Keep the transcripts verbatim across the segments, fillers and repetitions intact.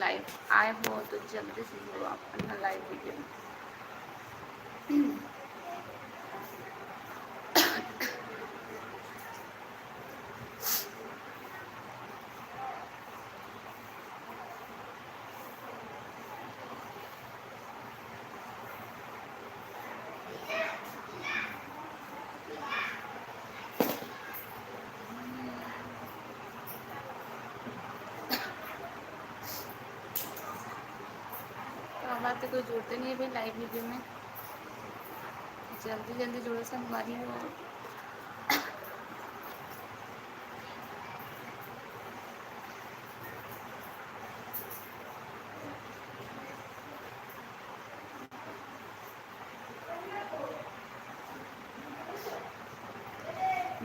Live आए हो तो जल्दी से जुड़ो आप अपना लाइव वीडियो में। क्या बात है, कोई जुड़ते नहीं है भाई लाइव वीडियो में। जल्दी जल्दी जुड़ो संगवारी हो।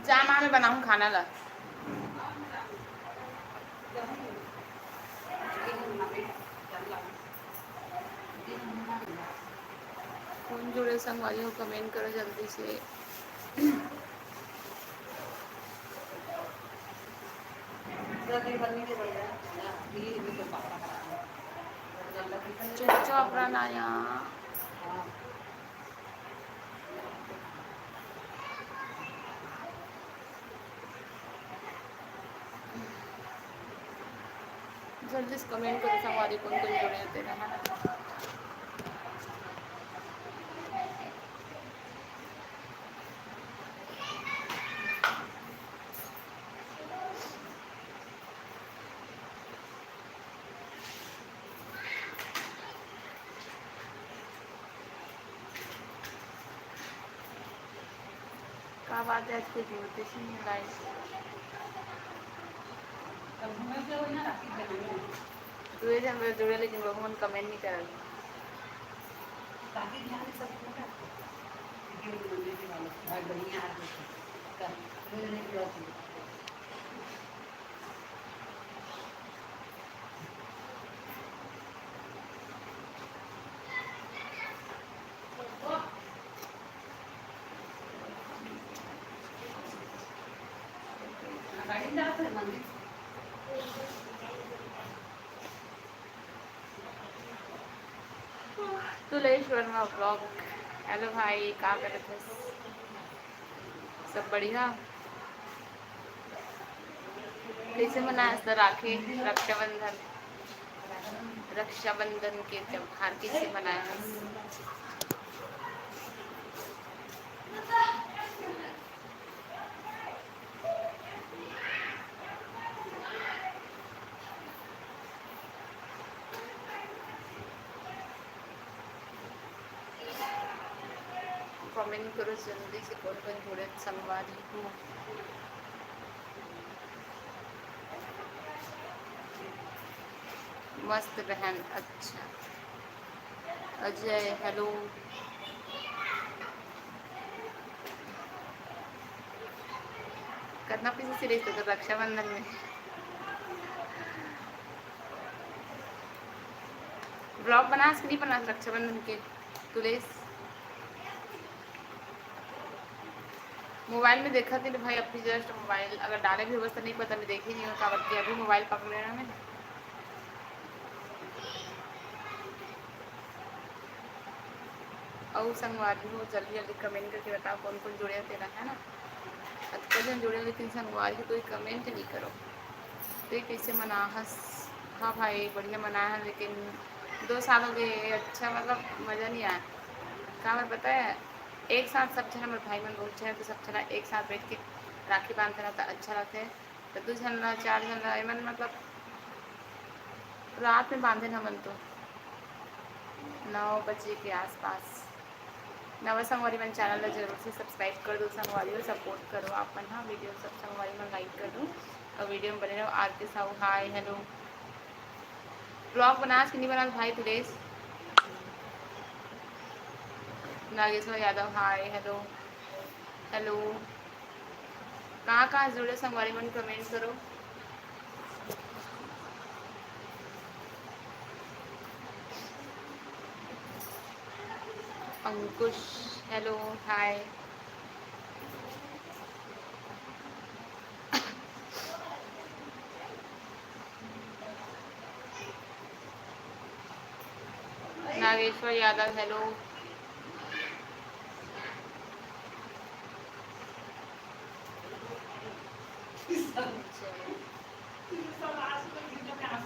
जा माँ, मैं बनाऊँ खाना ला। कौन जुड़े संगवारी हो, कमेंट करो जल्दी से। चुपचाप रहना यहाँ। जल्दी से कमेंट करो संगवारी, कौन कौन जुड़े हो तेरा, है ना? का बात है, आज कोई जुड़ते ही नहीं है गाइस। दू झन जुड़े लेकिन वो मन कमेंट नहीं करल। तुलेश वर्मा ब्लॉग। हेलो भाई, का करत हस? सब बढ़िया? कैसे मनाया था राखी, रक्षाबंधन? रक्षाबंधन के त्योहार कैसे मनाया? कमेंट करो जल्दी से, कौन कौन जुड़े संगवारी हो। मस्त बहन, अच्छा। अजय, हेलो। कितना पीछे सीरियस था रक्षाबंधन में। ब्लॉग बनास कि नहीं बनास रक्षाबंधन के? तुलेश मोबाइल में देखा थी भाई, अभी जस्ट मोबाइल अगर डाले भी होगा तो नहीं पता, मैं देखे नहीं हूँ, काबर कि अभी मोबाइल पकड़े ना मैं। अउ संगवारी हो, जल्दी जल्दी कमेंट करके बताओ कौन कौन जुड़े हो तेरा, है ना? अतका जन जुड़े हो लेकिन संगवारी हो कोई कमेंट नहीं करो। तो ये कैसे मना हस? हाँ भाई, बढ़िया मना है, लेकिन दो साल हो गए, अच्छा मतलब मज़ा नहीं आया। काबर पता है, एक साथ सब जना, हमर भाई मन बहुत जना, तो सब जना एक साथ बैठ के राखी बांधते ना तो अच्छा रहते। तो दो झन ला, चार झन ला, एमन मतलब रात में बांधे न हमन तो नौ बजे के आसपास। नवा संगवारी मन चैनल ला जरूर से सब्सक्राइब कर दो संगवारी, और सपोर्ट करो आप मन। हाँ, वीडियो सब संगवारी मन लाइक कर दो और वीडियो में बने रहो। आरती साहू, हाय, हेलो। ब्लॉग बनास कि नहीं बनास भाई तुलेश? नागेश्वर यादव, हाय, हेलो, हेलो। कहाँ कहाँ जुड़े संगवारी मन, कमेंट करो। अंकुश, हेलो, हाय। नागेश्वर यादव, hello।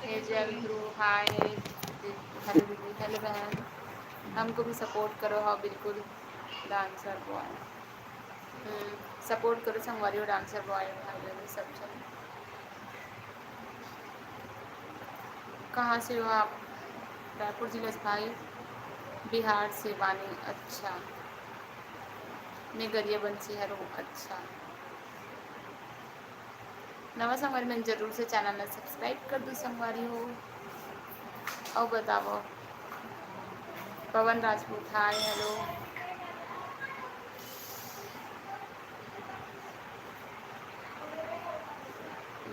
हेजल ध्रुव, hi। Hello दीदी, hello बहन, हमको भी support करो। हाँ बिल्कुल, dancer boy। हम्म, support करो संगवारी हो, dancer boy भाई बहन सब जन। कहाँ से हो आप? रायपुर जिला से भाई। बिहार से बानी। अच्छा, मैं गरियाबंद से हूँ। अच्छा, नवा संगवारी मन जरूर से channel ला subscribe कर दो संगवारी हो। अउ बताओ पवन राजपूत, hi, hello।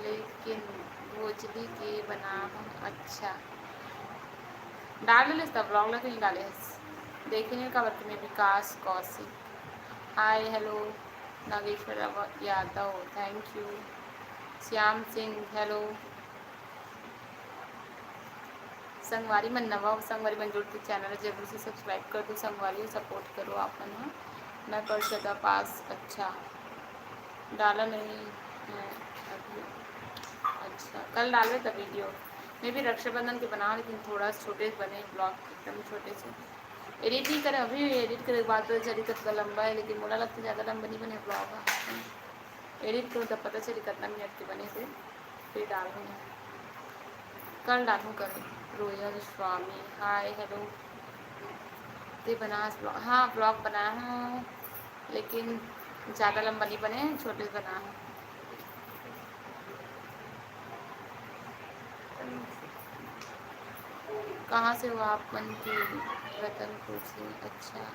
लेकिन भोजली के बनाहूँ। अच्छा, डाल लेस तब vlog ला क्यों डाले हस? देखे नहीं काबर कि मैं विकास Kaushik, hi, hello। Nageshwar Yadav, thank you। Shyam Singh, hello। संगवारी मन नवा, संगवारी मन जुड़ते channel जरूर से subscribe कर दो संगवारी, support करो आप मन ह। मैं पर्षदा पास। अच्छा, डाला नहीं है अभी। अच्छा, कल डालबे तब video। मैं भी रक्षाबंधन के बनाओ, लेकिन थोड़ा छोटे बने vlog, एकदम छोटे से। Edit ही करे, अभी edit करे के बाद पता चली कतका लंबा है, लेकिन मोला लगता ज़्यादा लंबा नहीं बने vlog ह। Edit करूँ तब पता चली कितना मिनट के बने थे, फिर डालूँ। कल डालूँ कल। Royal Swami, hi, hello। ते बनास vlog? हाँ, vlog बनाया हूँ, लेकिन ज़्यादा लंबा नहीं बने, छोटे से बनाया हूँ। कहाँ से हो आप? मन की रतनपुर से। अच्छा,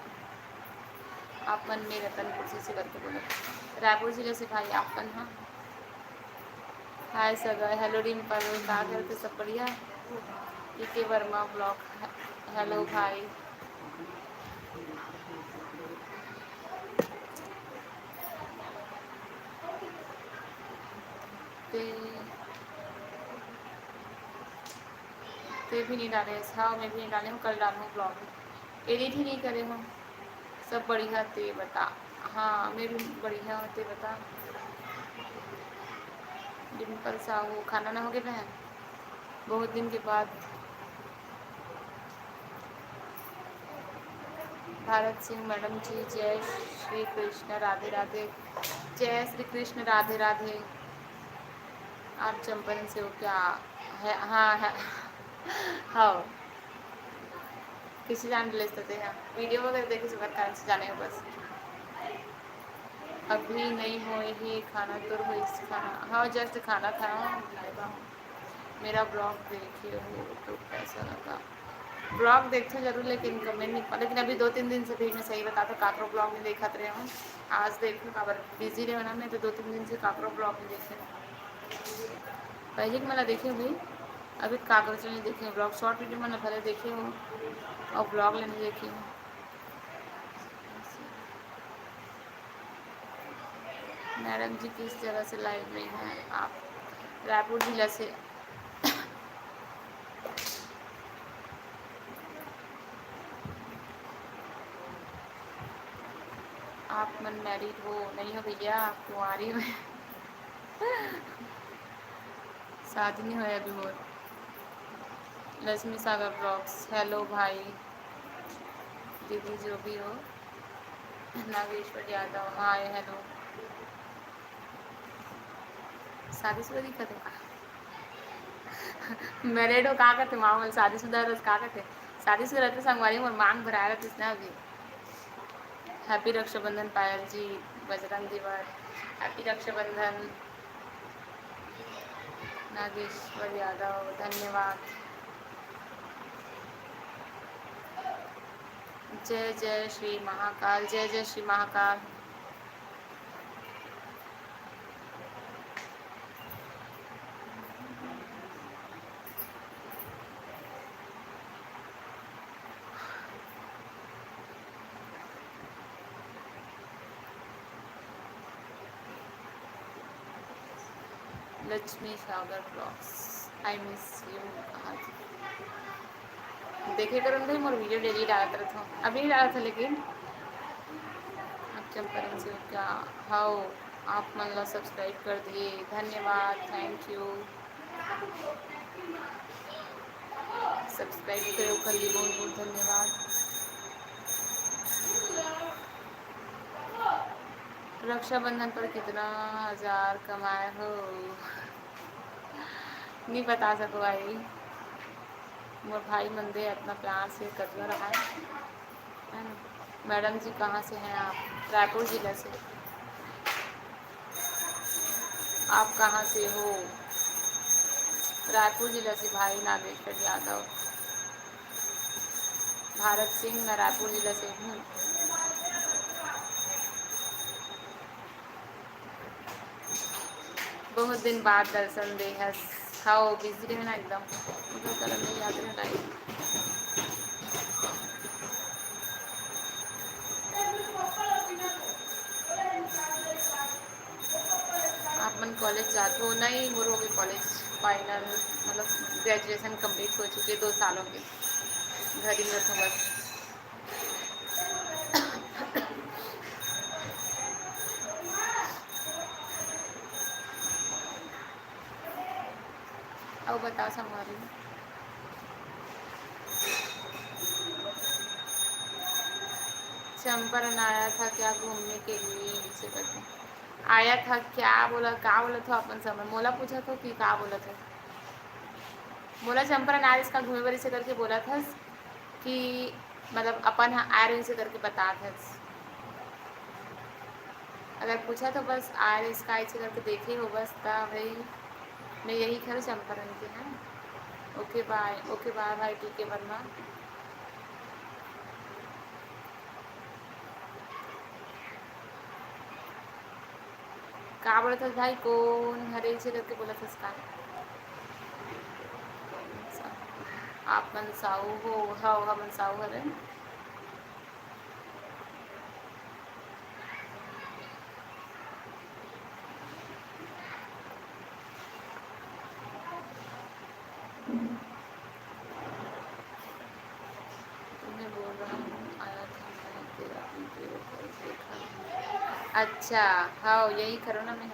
आप मन में रतनपुर से, से करके बोलो। रायपुर जिले से भाई आप मन। हाँ, hi सगा, hello डिम्पल, का करते, सब बढ़िया? पीके वर्मा vlog, hello भाई। ते, ते भी नहीं डाले। हाँ, मैं भी नहीं डाले हूँ, कल डालूँ vlog। Edit ही नहीं करे हूँ। सब बढ़िया, ते बता। हाँ, मैं भी बढ़िया हूँ, ते बता। डिम्पल साहू, खाना ना हो गया बहन? बहुत दिन के बाद। भारत सिंह मैडम जी, जय श्री कृष्ण, राधे राधे। जय श्री कृष्ण, राधे राधे। आप चंपारण से हो क्या? है, हाँ, है। हाँ, किसी जान ले सकते हैं। Video वगैरह देखे सुबह कारण से जाने हो बस। अभी नहीं होए हे खाना, तोर होइस खाना? हाँ, just खाना खाया हूँ, खाएगा हूँ। मेरा vlog देखे हो तो कैसा लगा? Vlog देखते जरूर, लेकिन comment नहीं पा, लेकिन अभी दो तीन दिन से भी मैं सही बता तो काकरो vlog नहीं देखत रहे हूँ। आज देखो काबर busy रहे ना, मैं तो दो तीन दिन से काकरो vlog नहीं देखे। पहले के मला देखे हुए, अभी काकरो चैनल देखे, vlog short video मन भले देखे हो और vlog ले नहीं देखे हो। मैडम जी किस जगह से live में हैं आप? रायपुर जिला से। आप मन married हो? नहीं हो भैया, कुंवारी हूँ। शादी नहीं होया अभी मोर। लक्ष्मी सागर vlogs, hello भाई, दीदी जो भी हो। Nageshwar Yadav, hi, hello। शादीशुदा दिखत हो का? Married हो का कथे माँ मन, शादीशुदा रस का कथे? शादीशुदा रहते संगवारी मोर मांग भराए रहते ना अभी। Happy रक्षाबंधन पायल जी, बजरंग दीवार, happy रक्षाबंधन। नागेश्वर यादव, धन्यवाद। जय जय श्री महाकाल, जय जय श्री महाकाल। लक्ष्मी सागर vlogs, I miss you। आज देखे करो ना भाई, मोर video daily डालत रहत हूँ, अभी नहीं डालत हूँ, लेकिन आप चंपारण से हो क्या? हव, आप मन ला subscribe कर दिए, धन्यवाद, thank you। Subscribe करे ओकर लिए बहुत बहुत धन्यवाद। रक्षाबंधन पर कितना हजार कमाए हो? नहीं बता सको भाई, मोर भाई मन दे इतना प्यार से कतना रहा है। मैडम जी, कहाँ से हैं आप? रायपुर जिला से। आप कहाँ से हो? रायपुर जिला से भाई नागेश्वर यादव। भारत सिंह, मैं रायपुर जिला से हूँ। बहुत दिन बाद दर्शन दे हस। हाँ, वो busy रहे ना एकदम, उधर तरफ नहीं याद रहे लाइव। आप मन college जात हो? नहीं, मोर हो गए college final, मतलब graduation complete हो चुके दो सालों के। घर ही में रहता हूँ बस। अउ बताओ संगवारी। चंपारण आया था क्या घूमने के लिए? इसे करते हैं। आया था क्या बोला, का बोला था अपन समय? मोला पूछा था कि का बोला था? मोला चंपारण आरिस का घूमे बर इसे करके बोला था कि मतलब अपन ह आरिस इसे करके बता था। अगर पूछा तो बस आरिस का इसे करके देखे हो बस, ता भाई मैं यही खर चंपारण के हैं। OK bye, OK bye भाई, ठीक है वर्मा। का बोलत हस भाई, कोन हरे इसे करके बोलत हस का? आप मन साऊ हो? हव, हमन साऊ हरे। तुम्हें बोल रहा हूँ, आया था मैं तेरा वीडियो कल देखा। अच्छा, हाँ, यही करो ना मैं।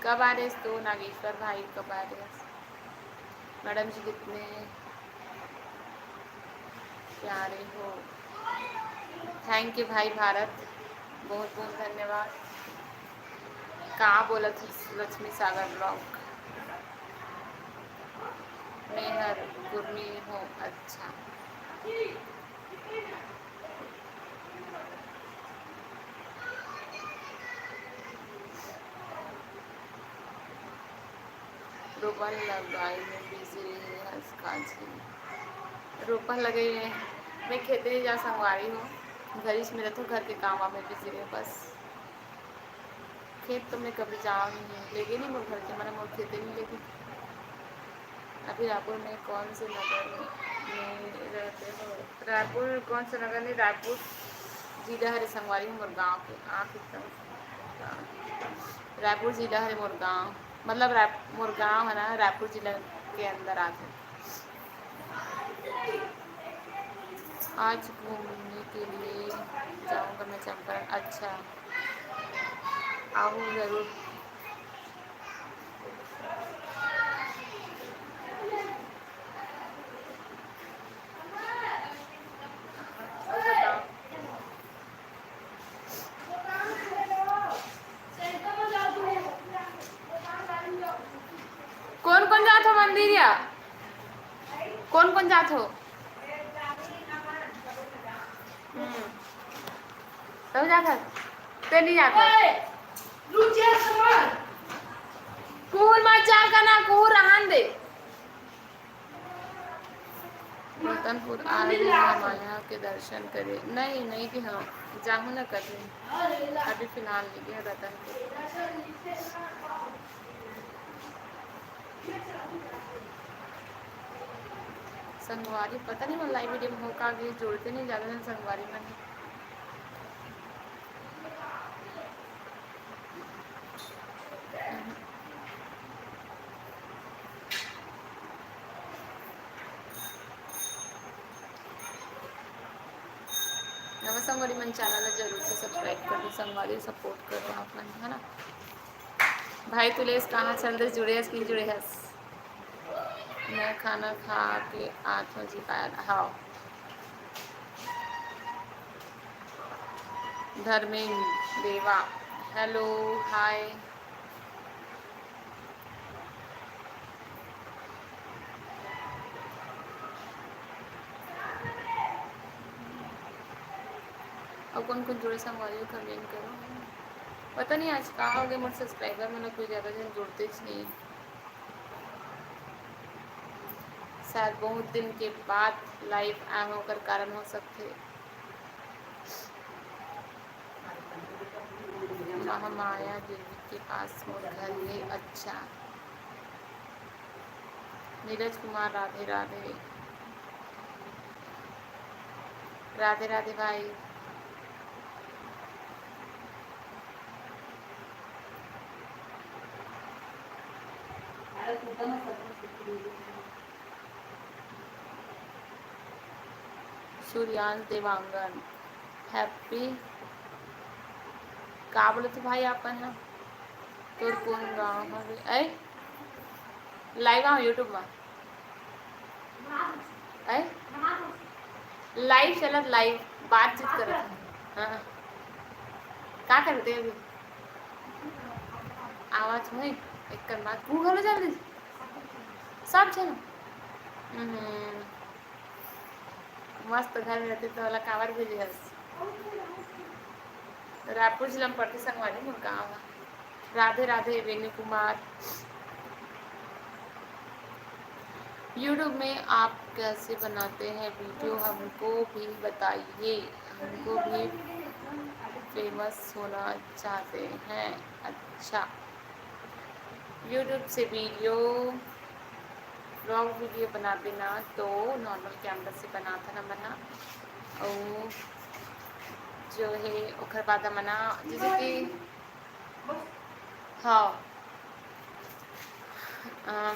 कब आ रहे तो नागेश्वर भाई, कब आ रहे? मैडम जी कितने प्यारे हो। Thank you भाई भारत, बहुत बहुत धन्यवाद। का बोलत हस लक्ष्मी सागर vlog? मैं हर कुर्मी हूँ। अच्छा। रोपा लगाई में busy रहे हस का जी? रोपा लगाई में मैं खेते नहीं जा संगवारी हो, घरीच में रहथों, घर के काम में busy रहे बस। खेत तो मैं कभी जाओ नहीं है, लेके नहीं मोर घर के, मैंने मोर खेते नहीं लेके। अभी रायपुर में कौन से नगर में रहते हो? रायपुर कौन से नगर नहीं, रायपुर जिला हरे संगवारी हो मोर गाँव के। आँख एकदम रायपुर जिला हरे मोर गाँव, मतलब राय-, मोर गाँव है ना रायपुर जिला के अंदर आथे। आज घूमने के लिए जाऊंगा मैं चंपारण। अच्छा, आऊँ जरूर। कोन कोन जात हो मंदिर या? कोन कोन जात हो? हम्म। तब जात हस? ते नहीं जात हस? कुहूर मत चाल करना, कुहूर रहन दे। रतनपुर आए हूँ, माँ माया के दर्शन करे। नहीं, नहीं कि हाँ, जाहूँ ना कभी। अभी फिलहाल नहीं गए रतनपुर। संगवारी, पता नहीं मोर live video में हो का, अभी जुड़ते नहीं ज्यादा जन संगवारी मन। संगवारी मन, चैनल ला जरूर से सब्सक्राइब कर दो संगवारी, सपोर्ट करो आप मन, है ना। भाई तुलेश, कहाँ चल दे, जुड़े हस कि जुड़े हस? मैं खाना खा के आत हूँ जी पायल। हाँ। धर्मेंद्र देवा, हेलो, हाय। अउ कोन कोन जुड़े संगवारी हो, कमेंट करो। पता नहीं आज का हो गया, मोर सब्सक्राइबर मन कोई ज़्यादा जन जुड़ते ही नहीं। शायद बहुत दिन के बाद लाइव आए हो, ओकर कारण हो सकथे। महामाया देवी के पास मोर घर हे। अच्छा। नीरज कुमार, राधे राधे। राधे राधे भाई। सूर्यांश देवांगन, हैप्पी। का बोलत हे भाई आपन ह? तोर कोन गाँव हवे? ऐ, लाइव आव YouTube मा। ऐ, लाइव चलत, लाइव बातचीत करत हे। हाँ। का करत हे अभी? आवाज होए, एक कर बात। तू घलो जल्दी। सब झन। हम्म। मस्त घर में रहते तो वाला कावर भेजे हस। रायपुर जिला में पड़थे संगवारी मोर गाँव ह। राधे राधे वेणु कुमार। YouTube में आप कैसे बनाते हैं वीडियो, हमको भी बताइए, हमको भी फेमस होना चाहते हैं। अच्छा। YouTube से वीडियो, व्लॉग वीडियो बनाबे ना तो नॉर्मल कैमरा से बनाथन हमन ह। अउ जो हे ओखर बाद हमन ह जैसे कि, हाँ, अ,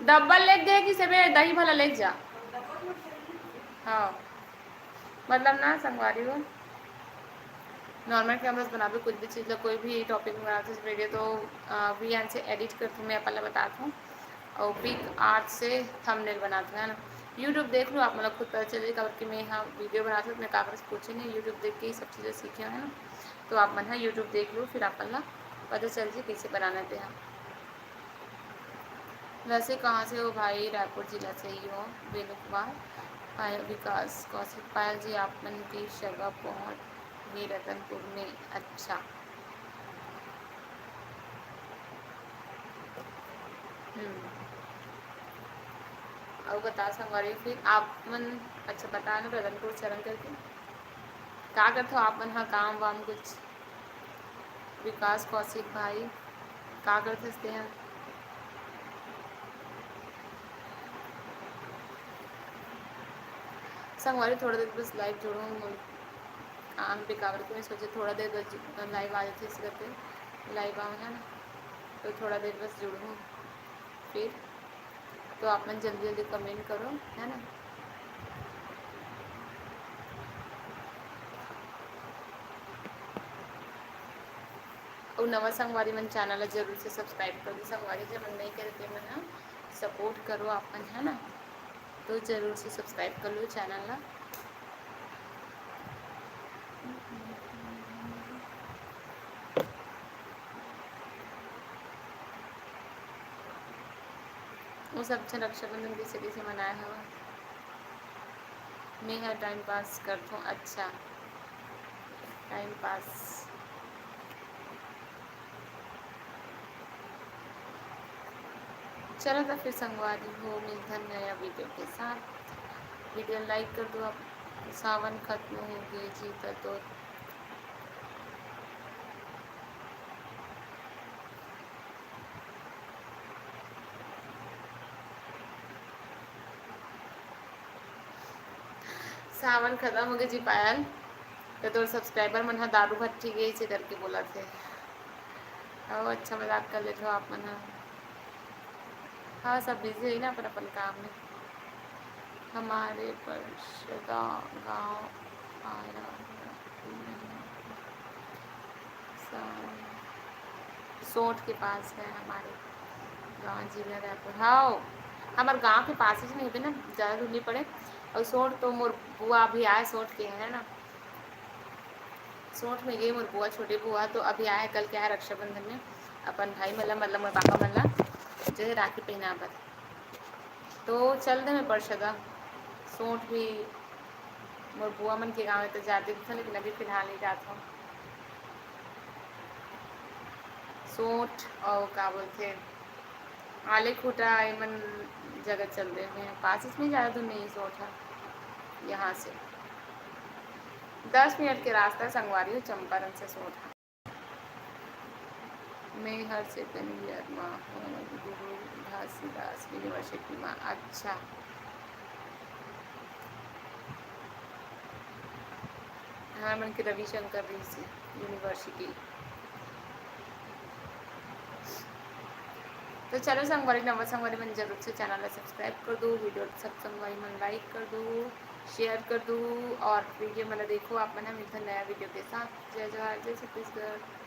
डब्बल लेके गए कि सेबे दही भला लेके जा। हाँ। मतलब ना संगवारी हो, नॉर्मल कैमरा से बनाबे कुछ भी चीज़ ला, कोई भी टॉपिक में बनाते वीडियो तो, अ, वी एन से एडिट करथूँ मैं, अपन ला बताथूँ। अउ पिक आर्ट से थंबनेल बनाथूँ, है ना। YouTube देख लो, आप मन ला खुद पता चल जाही, काबर कि मैं यहाँ वीडियो बनाथूँ, मैं काकर से पूछे नहीं, YouTube देख के ही सब चीज़ें सीखे हूँ, है ना। तो आप मन ह YouTube देख लो, फिर अपन ला पता चल जाही कैसे बनाना हे तेहा। वैसे कहाँ से हो भाई? रायपुर जिला से ही हो। वेणु कुमार, पायल, विकास कौशिक, पायल जी, आप मन के जगह पहुँच गए रतनपुर में। अच्छा। हम्म। अउ बता संगवारी, फिर आप मन, अच्छा, बता ना, रतनपुर चरण करके का करथो आप मन ह, काम वाम कुछ? विकास कौशिक भाई, का करथस तेहा? संगवारी, थोड़ा देर बस लाइव जुड़हूँ, मोर काम बेकार के मैं सोचे थोड़ा देर बस लाइव आ जाथे, इस करके लाइव आऊँ, है ना, तो थोड़ा देर बस जुड़हूँ, फिर तो आप मन जल्दी जल्दी कमेंट करो, है ना। अउ नवा संगवारी मन चैनल ला जरूर से सब्सक्राइब कर दो। संगवारी जे मन नहीं करे ते मन ह सपोर्ट करो आप मन, है ना, तो जरूर से सब्सक्राइब कर लो चैनल ला। वो सब झन रक्षाबंधन कइसे कइसे मनाए हव? मैं ह टाइम पास करथों। अच्छा, टाइम पास। चलो तो फिर संगवारी हो, मिलथन नया वीडियो के साथ। वीडियो लाइक कर दो आप। सावन खत्म हो गए जी, त तो सावन खत्म हो गए जी पायल, तो तोर सब्सक्राइबर मन ह दारू भट्टी गए से करके बोला थे। ओ अच्छा, मजाक कर लेते हो आप मन ह। हाँ, सब बिजी है ना अपन अपन काम में। हमारे परसदा गांव सोंठ के पास है हमारे गाँव, जिला रायपुर। हाँ, हमारे गाँव के पास ही में बे ना, ज़्यादा दूर नहीं पड़े। और सोंठ तो मोर बुआ अभी आए, सोंठ के है ना, सोंठ में गई मोर बुआ, छोटी बुआ, तो अभी आए, कल के आए रक्षाबंधन में अपन भाई मन ला, मतलब मोर पापा मन ला जो है राखी पहना बर। तो चल दे मैं परसदा, सोंठ भी मोर बुआ मन के गाँव में तो जाते भी था, लेकिन अभी फिलहाल नहीं जात हूँ। सोंठ और का बोलते, आले खूटा, एमन जगह चल दे हुए हैं, पास इसमें ज़्यादा दूर नहीं है सोंठ है यहाँ से, दस मिनट के रास्ता है संगवारी हो, चंपारण से सोंठ है। मैं हर second year मा हूँ गुरु घासीदास university मा। अच्छा, हमारे मन के रविशंकर ऋषि university। तो चलो संगवारी, नवा संगवारी मन जरूर से channel ला subscribe कर दो, video सब संगवारी मन like कर दो, share कर दो और video मन ला देखो आप मन। हम मिलते हैं नया video के साथ। जय जोहार, जय छत्तीसगढ़।